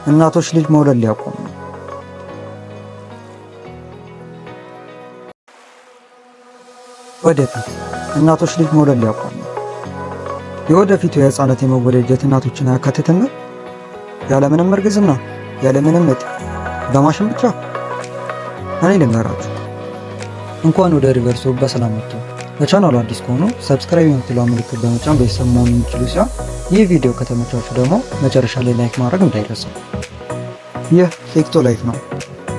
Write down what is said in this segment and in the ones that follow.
እናቶች ልጅ መውለድ ሊያቆሙ ነው። ወደፊት እናቶች ልጅ መውለድ ሊያቆሙ ነው። የወደፊቱ የህፃናት የመወለድ ሂደት እናቶችን አያካትትም? ያለምንም እርግዝና፣ ያለምንም ምጥ፣ በማሽን ብቻ። እኔ ልንገራችሁ፣ እንኳን ወደ ሪቨርሶ በሰላም መጡ። ለቻናሉ አዲስ ከሆኑ subscribe የምትለዋን ምልክት በመጫን ቤተሰብ መሆን የሚችሉ ሲሆን፣ ይህ ቪዲዮ ከተመቻችሁ ደግሞ መጨረሻ ላይ like ማድረግ እንዳይረሳ። ይህ EctoLife ነው።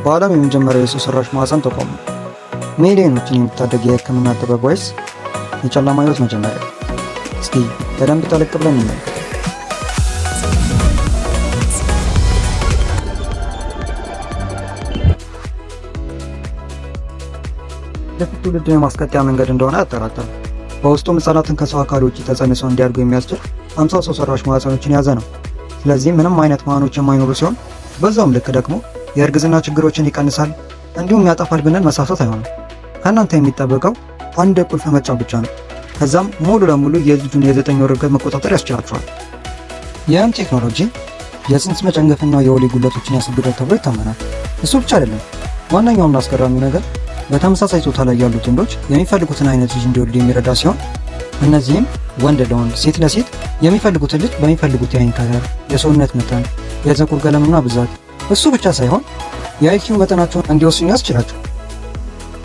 በዓለም የመጀመሪያው የሰው ሰራሽ ማህፀን ተቋም ነው። ሚሊዮኖችን የሚታደግ የህክምና ጥበብ ወይስ የጨለማ ህይወት መጀመሪያ? እስኪ በደንብ ጠለቅ ብለን እንመልከት። ወደፊት ትውልድን የማስቀጠያ መንገድ እንደሆነ አያጠራጥርም። በውስጡም ህጻናትን ከሰው አካል ውጭ ተጸንሰው እንዲያድጉ የሚያስችል 50 ሰው ሰራሽ ማህፀኖችን የያዘ ነው። ስለዚህ ምንም አይነት መሃኖች የማይኖሩ ሲሆን፣ በዛውም ልክ ደግሞ የእርግዝና ችግሮችን ይቀንሳል እንዲሁም ያጠፋል ብንል መሳሳት አይሆንም። ከእናንተ የሚጠበቀው አንድ ቁልፍ መጫን ብቻ ነው። ከዛም ሙሉ ለሙሉ የልጁን የ9 ወር እድገት መቆጣጠር ያስችላቸዋል። ይህም ቴክኖሎጂ የጽንስ መጨንገፍና የወሊድ ጉድለቶችን ያስወግዳል ተብሎ ይታመናል። እሱ ብቻ አይደለም። ዋነኛውና አስገራሚው ነገር በተመሳሳይ ጾታ ላይ ያሉ ጥንዶች የሚፈልጉትን አይነት ልጅ እንዲወልዱ የሚረዳ ሲሆን፣ እነዚህም ወንድ ለወንድ፣ ሴት ለሴት የሚፈልጉትን ልጅ በሚፈልጉት የአይን color፣ የሰውነት መጠን፣ የፀጉር ቀለምና ብዛት፣ እሱ ብቻ ሳይሆን የ IQ መጠናቸውን እንዲወስኑ ያስችላቸው።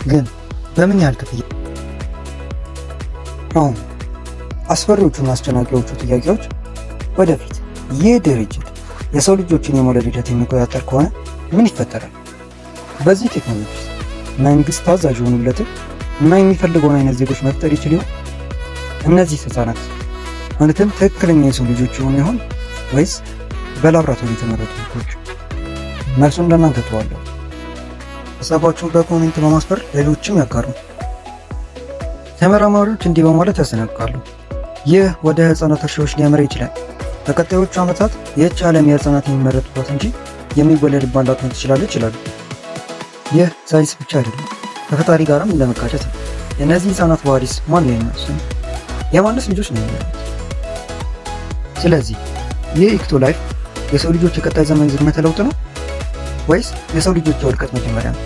ግን በምን ያህል ክፍያ? አሁን አስፈሪዎቹና አስጨናቂዎቹ ጥያቄዎች። ወደፊት ይህ ድርጅት የሰው ልጆችን የመውለድ ሂደት የሚቆጣጠር ከሆነ ምን ይፈጠራል? በዚህ ቴክኖሎጂ መንግስት ታዛዥ የሆኑለትን እና የሚፈልገውን አይነት ዜጎች መፍጠር ይችል ይሆን? እነዚህ ህጻናት እውነትም ትክክለኛ የሰው ልጆች የሆኑ ይሆን ወይስ በላብራቶሪ የተመረቱ ምርቶች? መልሱን ለእናንተ ተዋለሁ። ሀሳባችሁን በ comment በማስፈር ሌሎችም ያጋሩ። ተመራማሪዎች እንዲህ በማለት ያስጠነቅቃሉ። ይህ ወደ ህፃናት እርሻዎች ሊያመራ ይችላል። በቀጣዮቹ ዓመታት ይህች ዓለም የህፃናት የሚመረቱባት እንጂ የሚወለድባት ላትሆን ትችላለች ይላሉ። ይህ ሳይንስ ብቻ አይደለም፣ ከፈጣሪ ጋርም እንደመጋጨት ነው። የእነዚህ ህፃናት ባህሪስ ማን ነው የሚወስነው? የማንስ ልጆች ነው የሚሆኑት? ስለዚህ ይህ EctoLife የሰው ልጆች የቀጣይ ዘመን ዝግመተ ለውጥ ነው ወይስ የሰው ልጆች የውድቀት መጀመሪያ ነው?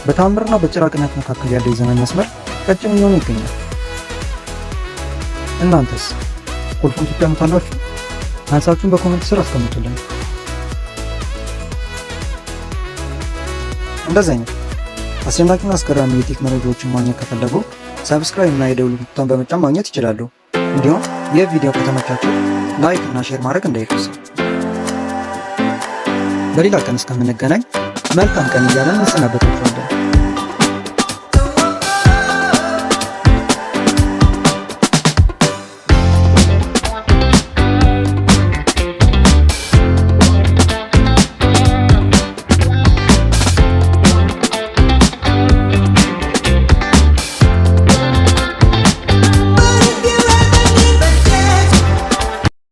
በተአምርና በጭራቅነት መካከል ያለው የዘመን መስመር ቀጭን እየሆነ ይገኛል። እናንተስ ቁልፉን ትጫኑታላችሁ? መልሳችሁን በ comment ስር አስቀምጡልን። እንደዚህ አይነት አስደናቂና አስገራሚ የ tech መረጃዎችን ማግኘት ከፈለጉ subscribe እና የደውል ምልክቱን በመጫን ማግኘት ይችላሉ። እንዲሁም ይህ ቪዲዮ ከተመቻችሁ like እና share ማድረግ እንዳይረሳ። በሌላ ቀን እስከምንገናኝ መልካም ቀን እያለን እንሰናበታችኋለን።